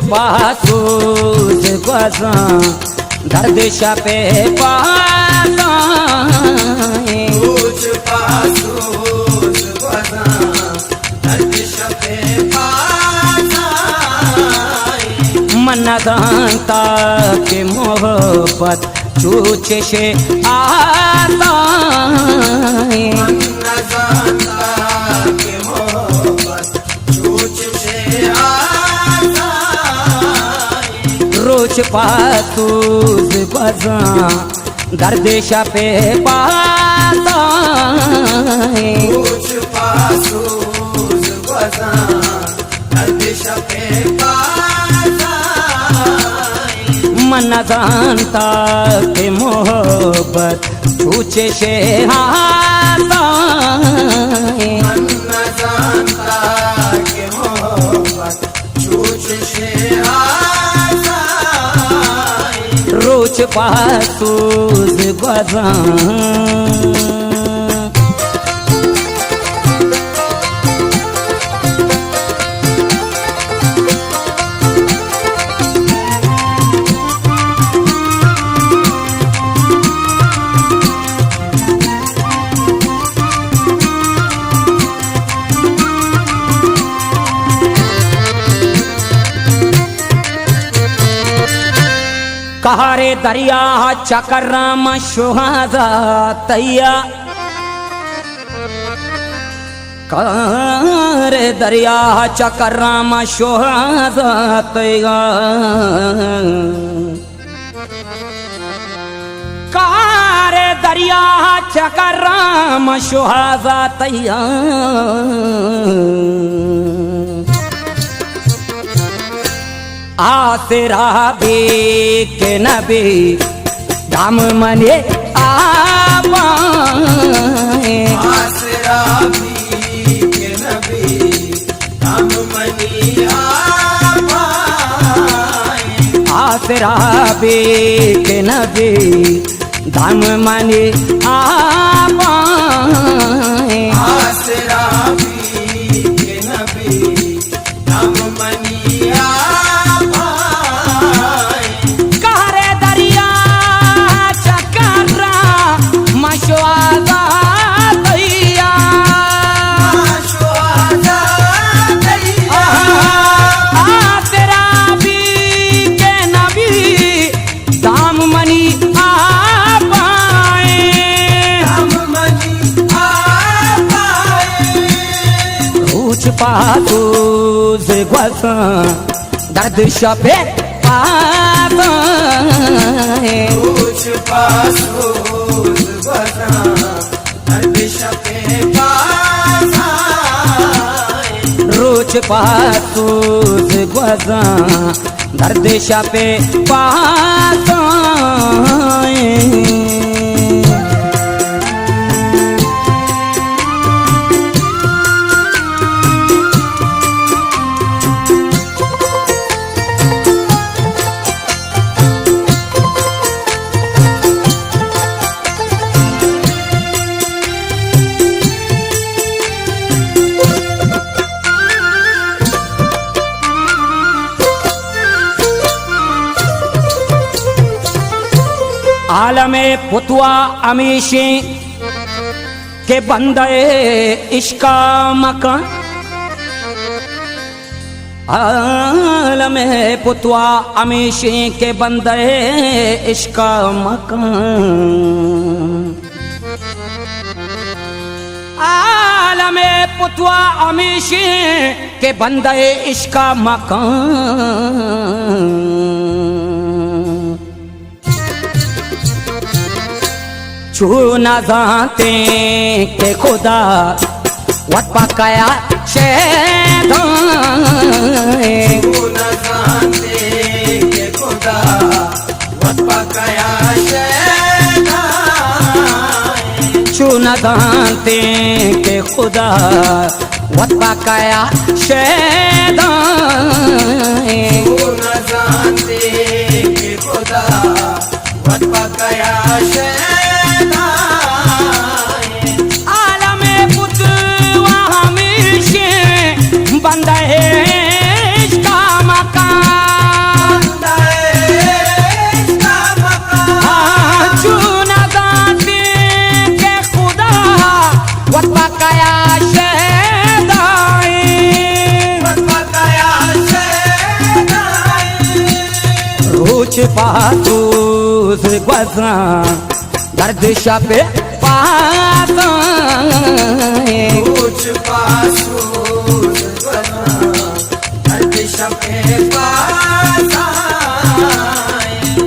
پاسوز گوزاں درد شپ پاسائیں۔ روچ پاسوز گوزاں درد شپ پاسائیں۔ من نزانتا کہ محبت چوچش آسائیں۔ من نزانتا کہ محبت چوچش آسائیں۔ روچ پاسوز گوزاں درد شپ پاسائیں۔ روچ پاسوز گوزاں درد شپ پاسائیں۔ من نزانتا کہ محبت چوچش آسائیں۔ من نزانتا کہ محبت چوچش آسائیں۔ روچ پاسوز گوزاں۔ قہر دریا چکراں من شوہازا تئیا۔ قہر دریا چکراں من شوہازا تئیا۔ قہر دریا چکراں من شوہازا تئیا۔ آسرا بی کہ نبی دام منی آبائیں۔ آسرا بی کہ نبی دام منی آبائیں۔ آسرا بی کہ نبی دام منی آبائیں۔ آسرا بی کہ نبی دام منی آبائیں۔ قہر دریا چکراں من شوہازا تئیا۔ من شوہازا تئیا۔ آسرا بی کہ نبی دام منی آبائیں۔ دام منی آبائیں۔ روچ پاسوز گوزاں درد شپ پاسائیں۔ روچ پاسوز گوزاں درد شپ پاسائیں۔ روچ پاسوز گوزاں درد شپ پاسائیں۔ عالم ءِ فتویٰ ہمیشیں کہ بندہ عشقا مکن۔ عالم ءِ فتویٰ ہمیشیں کہ بندہ عشقا مکن۔ عالم ءِ فتویٰ ہمیشیں کہ بندہ عشقا مکن۔ چو نزانتیں کہ خدا وت پہ کیا شیدائیں۔ چو نزانتیں کہ خدا وت پہ کیا شیدائیں۔ چو نزانتیں کہ خدا وت پہ کیا شیدائیں۔ چو نزانتیں کہ خدا وت پہ کیا شیدائیں۔ عالم ءِ فتویٰ ہمیشیں بندہ عشقا مکن۔ وت پہ کیا شیدائیں، وت پہ کیا شیدائیں۔ روچ پہ سوز گوزاں، درد شپ پاسائیں۔ روچ پہ سوز گوزاں، درد شپ پاسائیں۔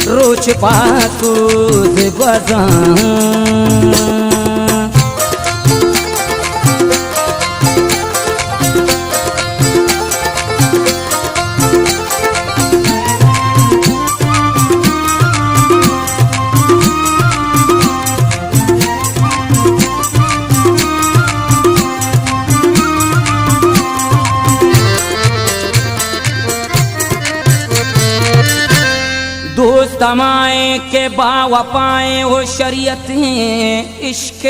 روچ پہ سوز گوزاں۔ دوست ہمائیں کہ با وفائیں و شریعتیں عشق۔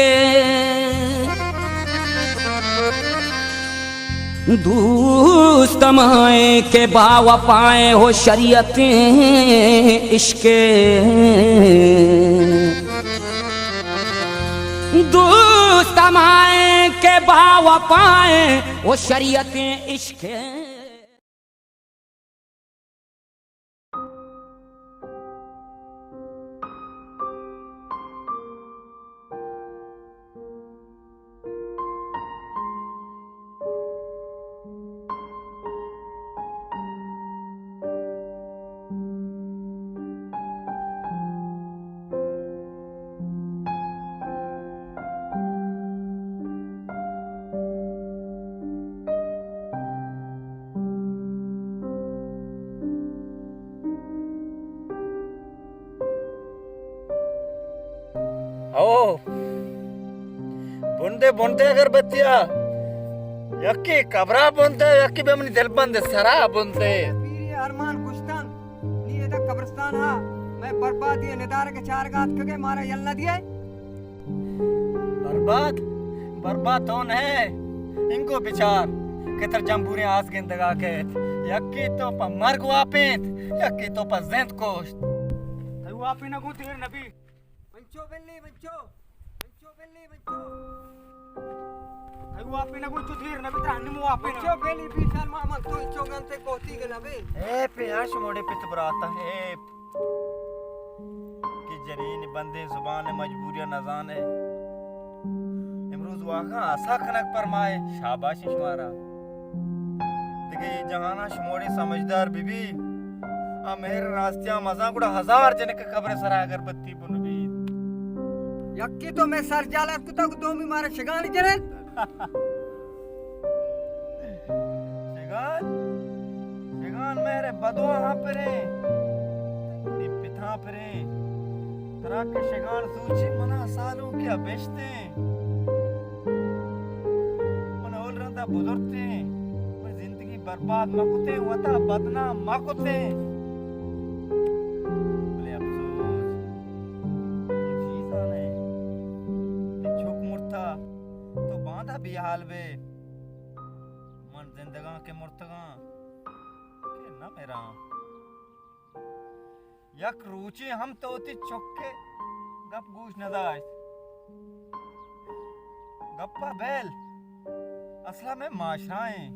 دوست ہمائیں کہ با وفائیں و شریعتیں عشق۔ دوست ہمائیں کہ با وفائیں و شریعتیں عشق۔ او، بندے، بندے اگر بتیا، یکی قبرا بندے، یکی بہ منی دل بندے سرا بندے۔ پیری ارمان کشتن، نی ادا قبرستان ہا، میں بربادی ندارگ چارگات کگے مارا یل نہ دیے۔ برباد؟ برباد تو نہ ئے۔ انگو بچار کہ تر جمبوریں آس گندگا کئیت۔ یکے تو پہ مرگ واپینت، یکے تو پہ زند کشت۔ تئی واپینگ گوں دیر نبی۔ منچو بلی، منچو۔ منچو بلی، منچو۔ تئی واپینگ گوں چو دیر نبی، ترا انمو واپینگ۔ منچو بلی، بیشال ما من تو انچو گنتے کوتی کے نبی۔ اے پہ آ شموڑے پت براتا، اے کہ جنین بندیں زبان ءِ مجبوری ءَ نہ زان ئے۔ امروز واقعاً آسا کنگ پرمائے، شاباش شمارا۔ دگہ اے جہان ءَ شموڑے سمجھدار بہ بی، آ مہر راستیاں مزاں گڑا ہزار جنک قبر ءِ سرا اگربتی بن بیت۔ یکی تو مئے سر جالات کتگ، دومی مارا شگان جنت۔ شگان، شگان مہر بدواہاں پریں، تئی وڑیں پتاں پریں۔ ترا کہ شگان سوچی منا سالونکیا بشتیں۔ من اول رندا بزرتیں۔ من زندگی برباد مکتیں، وتا بدنام مکتیں۔ بلے افسوس، تو چی زانئے؟ تئی چک مرتا، تو باندا بے حال بے۔ من زندگاں کہ مرتگاں کہ نہ مراں۔ یک روچے ہم تو وتی چک ءِ گپ گوش نہ داشت۔ گپا بیل، اصلا مئے معاشرہ ایں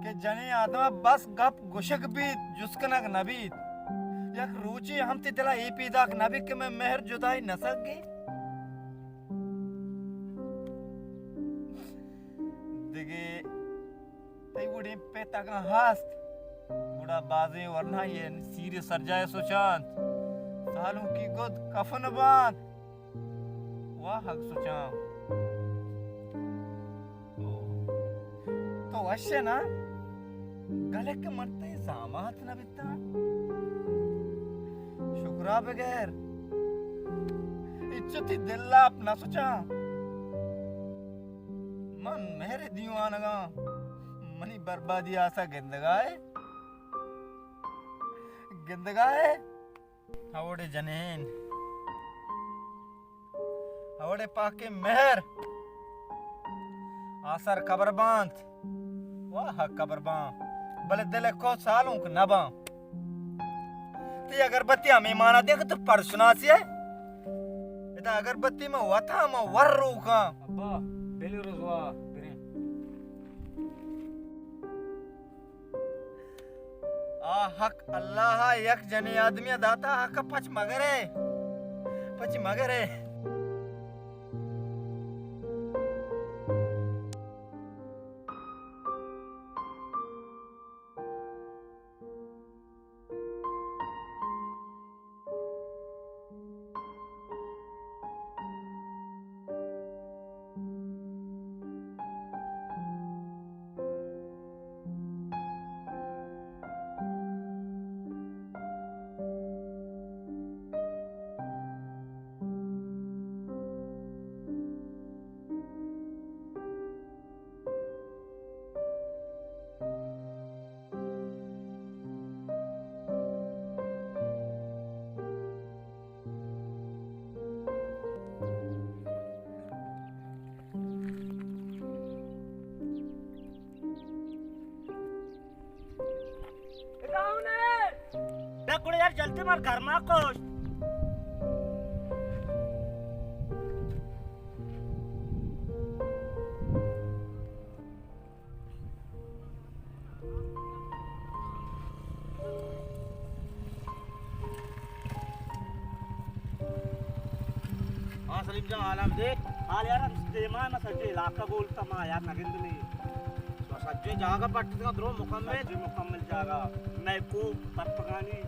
کہ جنیں آدم ءَ بس گپ گوشگ بیت، جست کنگ نہ بیت۔ یک روچے ہم تئی دل ءَ اے پیداک نہ بیت کہ مئے مہر جدائی نہ سگے۔ دگہ تئی وڑیں پت اگاں ہست، گڑا بازیں ورنائی ءَ سیر سرجاہ ءَ سچانت، سالونکی گد کفن بانت، واہگ سچاں۔ تو وش ئے نا؟ گلے کہ من تئی زامات نہ بیتاں۔ شکرا بگر، اچو تئی دل لاپ نہ سچاں۔ من مہر دیوانگاں، منی بربادی آسا گندگائے، گندگائے۔ اوڑے جنین، اوڑے پاکیں مہر، آسر قبر بانت، واہ قبر بان، بلے دل کو سالونک نہ بان۔ تئی اگربتی ہمے مانا دے کہ تو پرشناسی ئے۔ ادا اگربتی ما وتا ما ور روکاں۔ ابا، بلی رضوا، بریں۔ آ حق اللہ ءَ یک جنیں آدمی ءَ داتا، حق ءَ پچ مگرے، پچ مگرے۔ ڈکوڑے یار، جلدی مار گھر ما کشت۔ ہاں سلیم جان، حال ہم دیکھ۔ حال یار، ہم دیما ما سجے علاقہ گولتا ما یار نگندنی۔ تو سجے جاگہ پٹتگا درو مکمل؟ سجے مکمل جاگہ۔ میں کو ترپگانی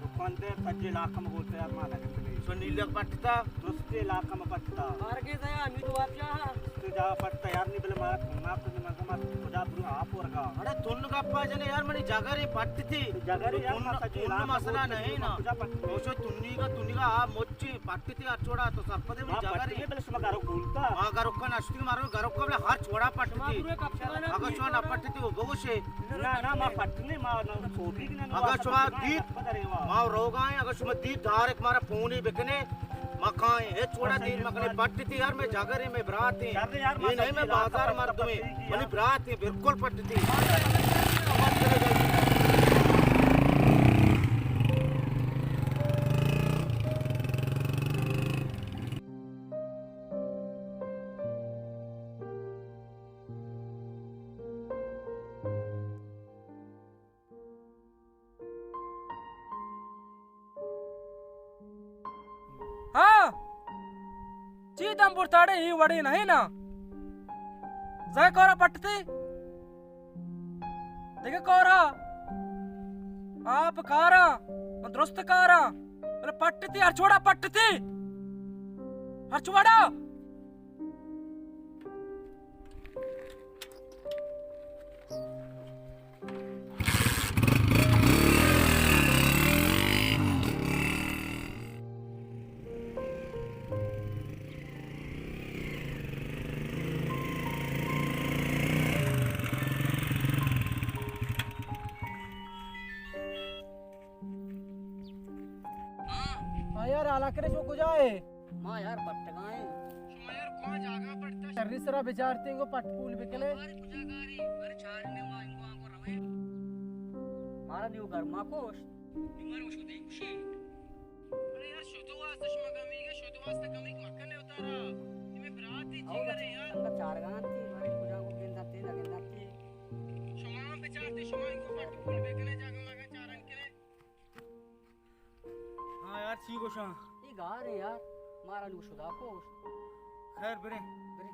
دکان دے سجے علاقہ ما گولتا یار ما نگندنی۔ تو نیلک پٹتا؟ درستی علاقہ ما پٹتا۔ مارگے زیا، امی تو واپیا۔ تو جاگہ پٹتا یار، نی بلے مارا تھنا تو نی مردم کجا برو آپ ورگا۔ اڑے تن گپا جنے یار، منی جگرے پٹتی۔ جگرے یار، تن، ما سجے تن علاقہ مسئلہ گولتا نہیں نا۔ کجا پٹتی؟ تو تنی کا، تنی کا آپ مچی پٹتی اچوڑا تو سرپدے منی ما جگرے۔ پٹنے بلے شما گھرو گولتا۔ ما گھرو کا نشتی، مارو گھرو کا بلے ہر چھوڑا پٹتی۔ اگر شما نہ پٹتی وہ بگوشے۔ نہ، نہ، ما پٹنے، ما نہ سوبی نہ، اگر شما دید، ما روگا ہیں، اگر شما دید دارک مارا فونی بکنے، ما کائیں، ہچ وڑا دیر مکنے، پٹتی یار، میں جگرے، میں براتے۔ اے نہیں میں بازار مردمے، منی براتے، بالکل پٹتی۔ ہاں، چی دم برتاڑے، ای وڑے نہیں نا۔ زے کورا پٹتی، دیکھے کورا، آپ کارا، من درست کارا، بلے پٹتی، ہر چھوڑا پٹتی، ہر چھوڑا۔ ہاں یار، حالا کرے شو کجا ہے؟ ما یار پٹگائیں۔ شما یار کواں جاگہ پٹتا؟ شری سرا بچارتے انگو پٹ پول بکنے۔ مارے کجا گاری؟ مارے چارنے ما انگو آنگو رویں۔ مارا دیو گھر ما کوشت۔ مارے شو دے کشی۔ ارے یار، شو تو واسطہ شما گمی گے، شو تو واسطہ گمی مکنے اتارا۔ یہ میں برات ہی جی کرے یار۔ انگا چارگان تھی، مارے کجا کو گنداتے، نہ گنداتے۔ شما ہم بچارتے، شما انگو پٹ پول بکنے، جاگہ ماگا چارن کرے۔ ہاں یار، چی گوشاں؟ اے گار ایں یار، مارا نو شدا کو۔ خیر، بریں۔ بریں۔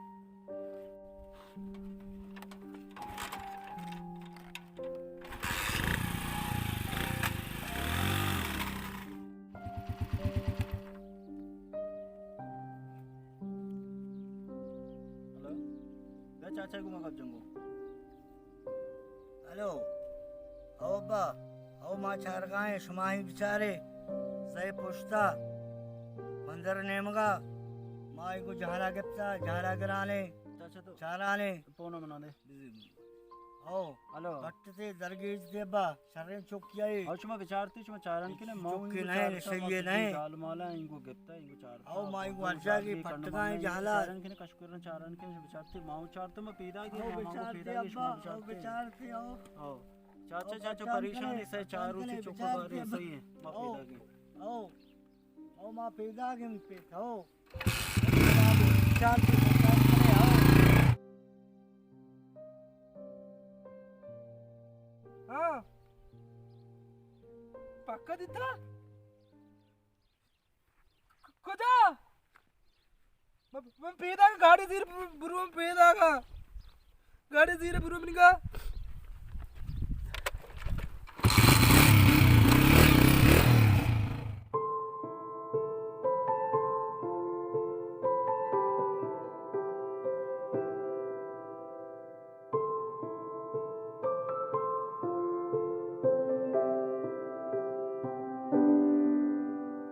ہلو، بیا چاچا گوما گپ جنگو۔ ہلو، او ابا، او ما چارگائیں، شما ہی بچارے، سئے پشتا، بندر نیمگا، ما ایگو جہلا گپتا، جہلا گرانے، چاچا تو چارانے۔ فون منا دے۔ او، ہلو۔ بٹ تے درگیج دے ابا، شریں چوکی آئی۔ او شما بچارتی، شما چارن کنے، ما چوکی نہیں، نشیے نہیں۔ دال مالا اینگو گپتا، اینگو چارتا۔ او ما اینگو ہر جاگے پٹگائیں جہلا۔ چارن کنے کش کرن چارن کن بچارتے، ماو چارتے ما پیدا گئے، او ماو بچارتے پیدا گئے، شما ابا، او بچارتے۔ بچارتے، او۔ او۔ چاچا، او چاچا، بچار پریشانی کنے، سے چار بچار روچی کنے، چوکا بچار بارے کنے۔ صحیح ہے، ما او۔ پیدا گئے۔ او۔ او ما پیداگ ایں پہ تو۔ شانتی شانتی کرے، او۔ ہاں۔ پکا دیتا؟ ک-، کجا؟ من، من پیداگ، گاڑی زیر برو، برو من پیداگ۔ گاڑی زیر برو منگا۔